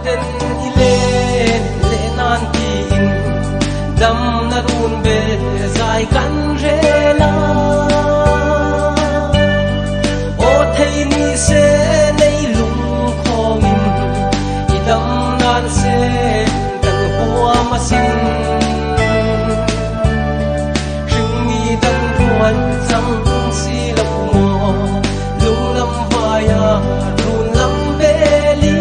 ten i len leh nan tiin dam na run bel zai kan rel a. Aw thei ni se nei lung khawngin i dam nan se kan huam asin. Hringmi dang rual chang si lo maw lunglam vaia run lam beli.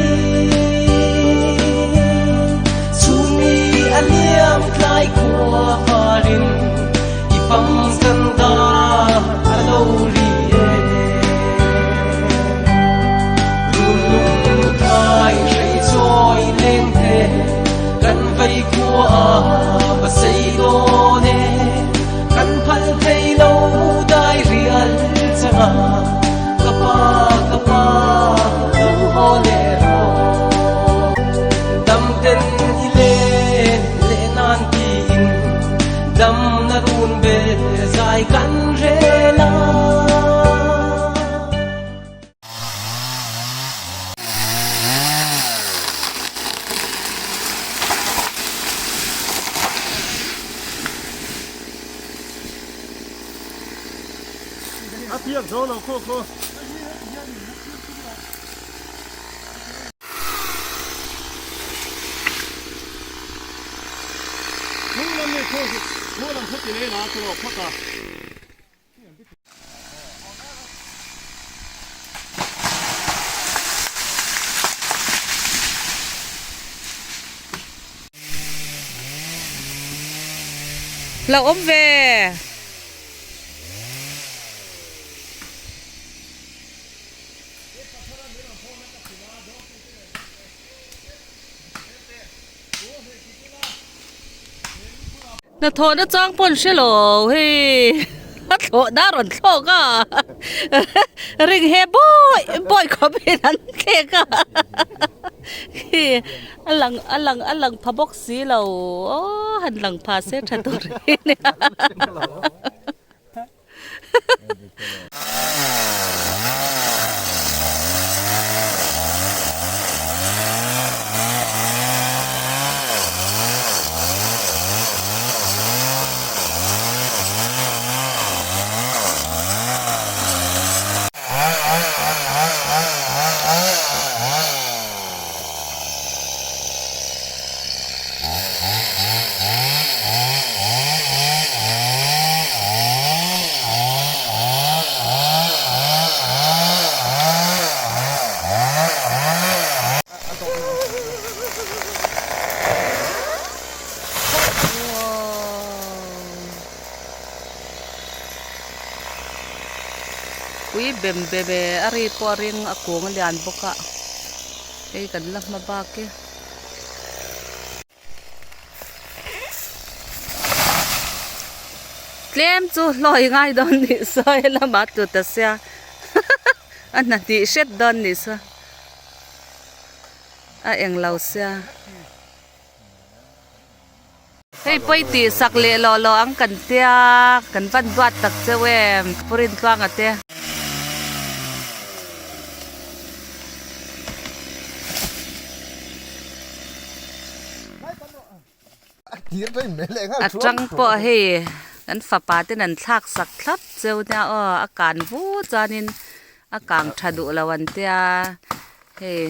Chhungni a liam tlai khua harin i fam kan dar a lo ri e. Run lung thai hrei chawi leng te kan vei khua va sei dawn e. Kan phal thei lo dai rial changa ka pa ka pa lo haw leh rawh. Dam ten i len leh nan tiin dam na run bel zai kan rel a. A piak zo lo khaw khaw. Hnung lam nge khaw khaw lam khaw ti lei la chu rawh phawt a. Lo awm ve. Hnathawh na chang pawn hre lo hei a thlawh na a rawn thlawk a ring he bawi bawi khawp in an thlek a khi a lang a lang a lang pha bawk si lo aw han lang pha se tha tur hi nia. Pui bem bem e a ri pawh a ring a kung a lian bawk a hei kan la hma bak e. Tlem chu hlawi ngai dawn nih saw he lama tlu ta sia a hna hnih hret dawn nih saw a englo sia. Hei pawi tih sak leh lawh lawh ang kan tia kan van duat tak cheu em Purin tluanga te. A tang pawh hei kan fapa ten an thlak sak thlap cheu nia aw a kan vu chuanin a kang tha duh lo an tia hei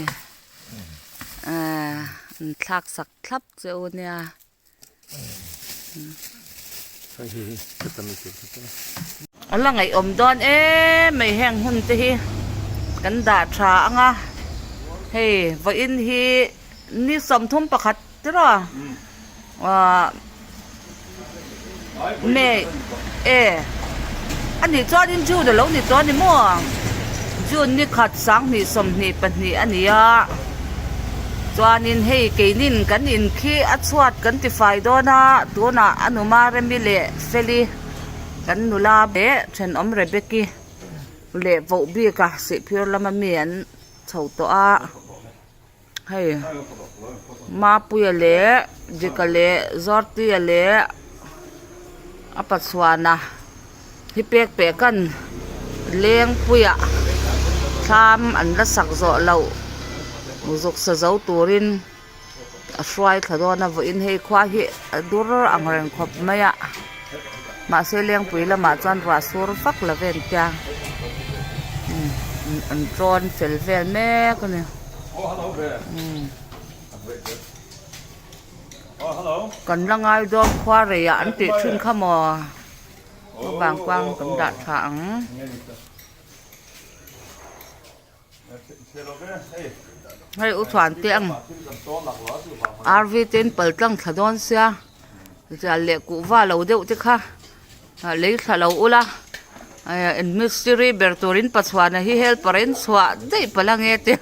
ahh an thlak sak thlap cheu nia. A la ngaihawm dawn em mai heng hun te hi kan dah tha ang a hei vawiin hi ni 31 tiraw ahh May e a nih chuanin June a lo ni tawh a ni maw June ni khat 2022 a ni a. Chuanin hei keinin kan in khi a chhuat kan ti fai dawn a, tunah a numa Remi leh Feli kan nula leh thenawm Rebecca leh voh bik a sihphir lama mi an chho tawh a, hei Mapuia leh Dika leh Zawrtia leh a Pachuana hi pek pek an Lengpuia thlam an la sak zawh loh. Zuk sa zo turin a hruai thla dawn a vawiin hei khua hi a dur ang reng khawp mai a mahse lengpui lamah chuan ruah sur vak lo ve an tia an tawn fel vel mek a ni. Kan la ngai dawn khua reiah an tih thin kha maw vang kuang kan dah tha ang. Hei u chhuan te ang RV te in pal tlang thla dawn sia zial leh kuhva lo deuh te kha lei thla lo ula in mistiri ber turin pachhuana hi helper in chhuah daih palh ange a ti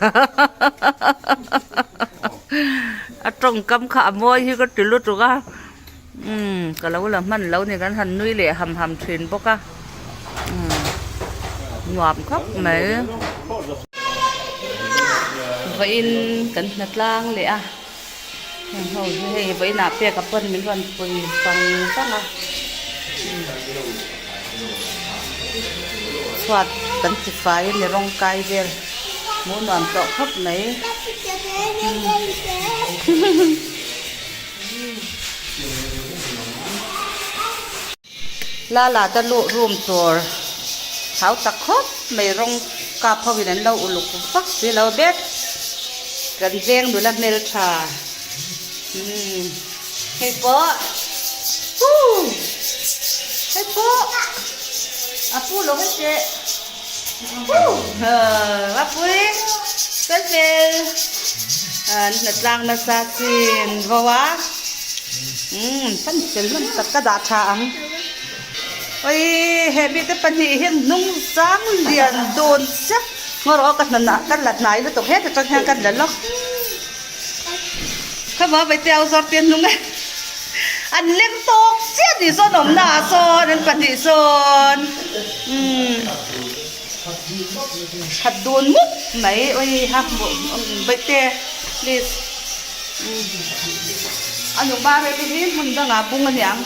a tawngkam kha a mawi hi ka ti lutuk a umm ka lo la hman lo ni kan han nui leh ham ham thin bawk a umm nuam khawp mai vawiin kan hna tlang leh a heng ho hi hei vawiinah pek a pawn min rawn pui vang vang a chhuat kan ti fai a ni rawng kai vel hmuh nuam tawh khawp mai. Lala te luh room tur hau tak khawp mai rawng kap ho in an lo uluk vak si lo bet kan veng nula hmeltha umm hei pawh huu hei pawh a pu lo hei teh huu a pui fel fel an hnatlang nasa chin vo a. Umm fan fel hman tak ka dah tha ang. Oi he mite pahnih hian hnung zang lian dawn chiah ngaw rawh ka hna ka la hnai lutuk heta tang hian ka la lawk. Kha va vai te au zawr te hnung e an leng tawk chiah ni sawn awmna ah sawn an pahnih sawn umm khat dun mup mai oi ha vaite please. A nupa rep hi hmun dangah bung a niang.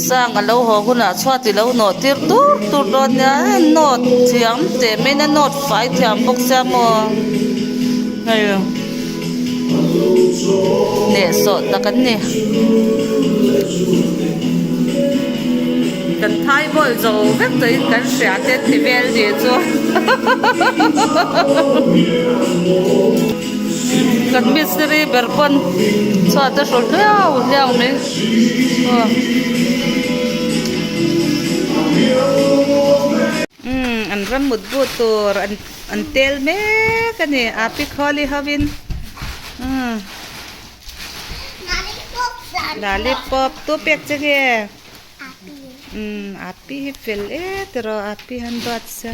Sang a lo haw hunah chhuat i lo nawh tir tur tur dawn nia nawt thiam teh maiin a nawt fai thiam bawk sia maw hei hnehsawh tak an ni. Kan thai bawl zo vek tawh in kan hria te ti vel ni chu kan mistiri ber pawn chhuat a hrawl hliau hliau mai umm an ram mut bu tur an tel mek a ni a pi khawli ho in umm lollipop tu pek che nge. Umm api hi fel e tiraw api han duat sia.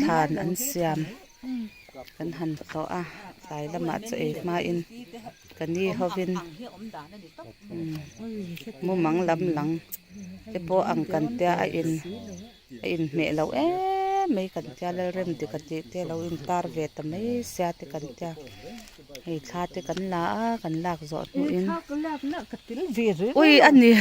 Thlan an siam kan han tlawh a tlai lamah chaw ei hmain ka ni hovin mumang lam lang te pawh ang kan tia a in a inhmeh loh em mai kan tia lalrem dik a tih te lo intar ve ta mai sia te kan tia hei thla te kan la a kan lak zawh hnuin ui a ni.